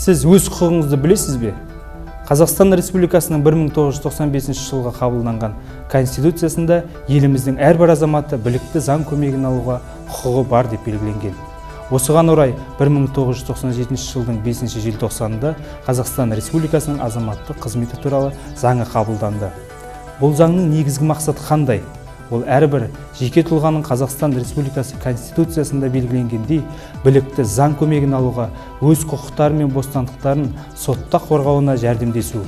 Сіз өз құқығыңызды білесіз бе? Қазақстан Республикасының 1995 жылғы қабылданған Конституциясында еліміздің әрбір азаматы білікті заң көмегін алуға құқығы бар деп белгіленген. Осыған орай 1997 жылдың 5 желтоқсанында Қазақстан Республикасының азаматтық қызметі туралы заңы қабылданды. Бұл заңның негізгі мақсаты қандай? Ол әрбір жеке тұлғаның Қазақстан Республикасы Конституциясында белгіленгендей білікті заң көмегін алуға, өз құқықтары мен бостандықтарын сотта қорғауына жәрдемдесу,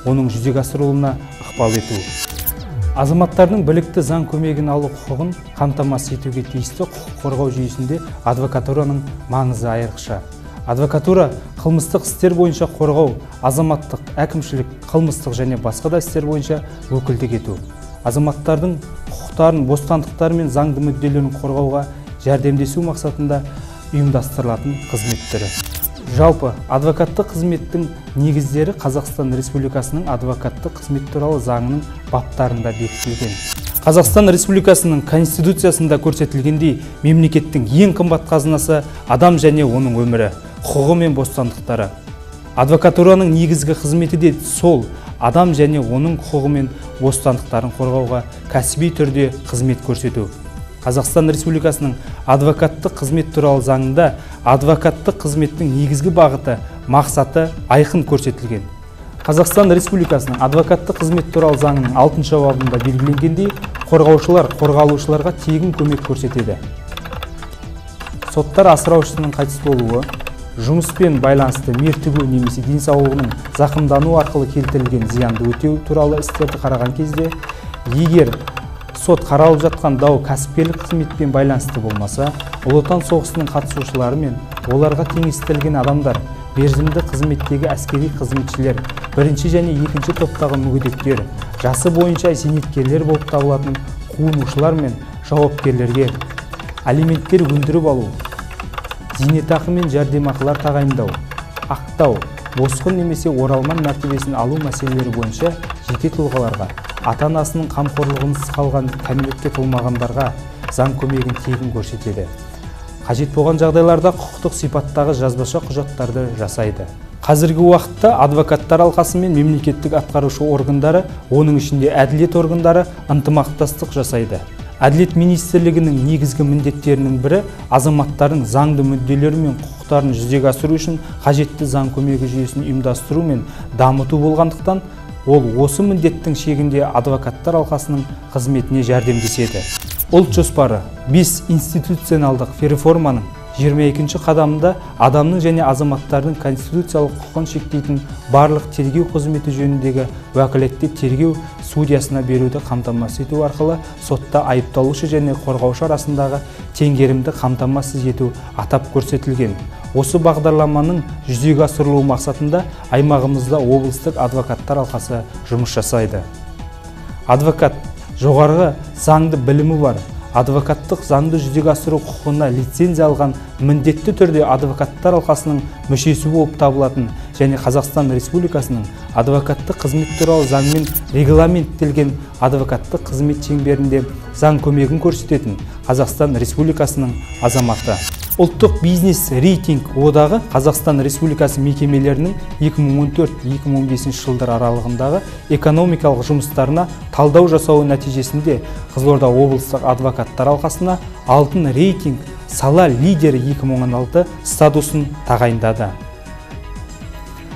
оның жүзеге асырылуына ықпал ету. Азаматтардың білікті заң көмегін алу құқығын қамтамасыз етуге тиісті құқық қорғау жүйесінде адвокатураның маңызы айрықша. Адвокатура қылмыстық істер бойынша қорғау, азаматтық, әкімшілік, қылмыстық және басқа да істер бойынша өкілдік ету. Азаматтардың құқықтарын, бостандықтары мен заңды мүдделерін қорғауға жәрдемдесу мақсатында ұйымдастырылатын қызмет түрі. Жалпы, адвокаттық қызметтің негіздері Қазақстан Республикасының адвокаттық қызмет туралы заңының баптарында бекітілген. Қазақстан Республикасының Конституциясында көрсетілгендей, мемлекеттің ең қымбат қазынасы адам және оның өмірі, құқығы мен бостандықтары. Адвокатураның негізгі қызметі де сол адам және оның құқығы мен бостандықтарын қорғауға кәсіби түрде қызмет көрсету. Қазақстан Республикасының адвокаттық қызмет туралы заңында адвокаттық қызметтің негізгі бағыты, мақсаты айқын көрсетілген. Қазақстан Республикасының адвокаттық қызмет туралы заңының 6 бабында белгіленгендей, қорғаушылар қорғалушыларға тегін көмек көрсетеді. Соттар асыраушысының қайтыс болуы, жұмыспен байланысты мертігу немесе денсаулығының зақымдануы арқылы келтірілген зиянды өтеу туралы істерді қараған кезде, егер сот қаралып жатқан дау кәсіпкерлік қызметпен байланысты болмаса, Ұлы Отан соғысының қатысушылары мен оларға теңестірілген адамдар, мерзімді қызметтегі әскери қызметшілер, бірінші және екінші топтағы мүгедектер, жасы бойынша зейнеткерлер болып табылатын қуынушылар мен жауапкерлерге алименттер өндіріп алу, зейнетақы мен жәрдемақылар тағайындау, ақтау, босқын немесе оралман мәртебесін алу мәселелері бойынша жеке тұлғаларға, ата-анасының қамқорлығынсыз қалған кәмелетке толмағандарға заң көмегін тегін көрсетеді. Қажет болған жағдайларда құқықтық сипаттағы жазбаша құжаттарды жасайды. Қазіргі уақытта адвокаттар алқасы мен мемлекеттік атқарушы органдары, оның ішінде әділет органдары ынтымақтастық жасайды. Әділет министрлігінің негізгі міндеттерінің бірі азаматтардың заңды мүдделері мен құқықтарын жүзеге асыру үшін қажетті заң көмегі жүйесін ұйымдастыру мен дамыту болғандықтан, ол осы міндеттің шегінде адвокаттар алқасының қызметіне жәрдемдеседі. Ұлт жоспары 5 институционалдық реформаның 22-ші қадамында адамның және азаматтардың конституциялық құқығын шектейтін барлық тергеу қызметі жөніндегі уәкілетті тергеу судьясына беруді қамтамасыз ету арқылы сотта айыпталушы және қорғаушы арасындағы теңгерімді қамтамасыз ету атап көрсетілген. Осы бағдарламаның жүзеге асырылуы мақсатында аймағымызда облыстық адвокаттар алқасы жұмыс жасайды. Адвокат жоғарғы заңды білімі бар, адвокаттық заңды жүзеге асыру құқығына лицензия алған міндетті түрде адвокаттар алқасының мүшесі болып табылатын және Қазақстан Республикасының адвокаттық қызмет туралы заңмен регламенттелген адвокаттық қызмет шеңберінде заң көмегін көрсететін Қазақстан Республикасының азаматы. Ұлттық бизнес рейтинг одағы Қазақстан Республикасы мекемелерінің 2014-2015 жылдар аралығындағы экономикалық жұмыстарына талдау жасау нәтижесінде Қызылорда облыстық адвокаттар алқасына алтын рейтинг сала лидері 2016 статусын тағайындады.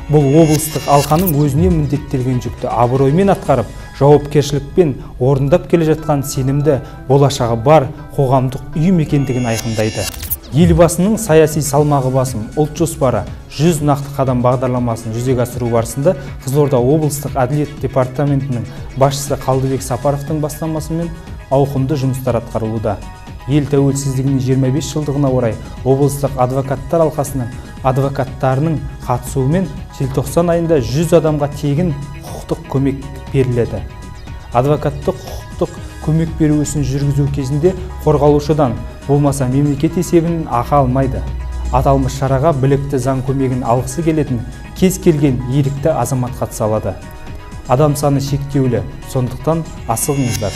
Бұл облыстық алқаның өзіне міндеттелген жүкті абыроймен атқарып, жауапкершілікпен орындап келе жатқан сенімді болашағы бар қоғамдық ұйым екендігін айқындайды. Елбасының саяси салмағы басым ұлт жоспары 100 нақты қадам бағдарламасын жүзеге асыру барысында Қызылорда облыстық әділет департаментінің басшысы Қалдыбек Сапаровтың бастамасымен ауқымды жұмыстар атқарылуда. Ел тәуелсіздігінің 25 жылдығына орай облыстық адвокаттар алқасының адвокаттарының қатысуымен желтоқсан айында 100 адамға тегін құқықтық көмек беріледі. Адвокаттық құқықтық көмек беру ісін жүргізу кезінде қорғалушыдан болмаса мемлекет есебінен ақы алмайды. Аталмыш шараға білікті заң көмегін алғысы келетін кез келген ерікті азамат қатыса алады. Адам саны шектеулі, сондықтан асығыңыздар.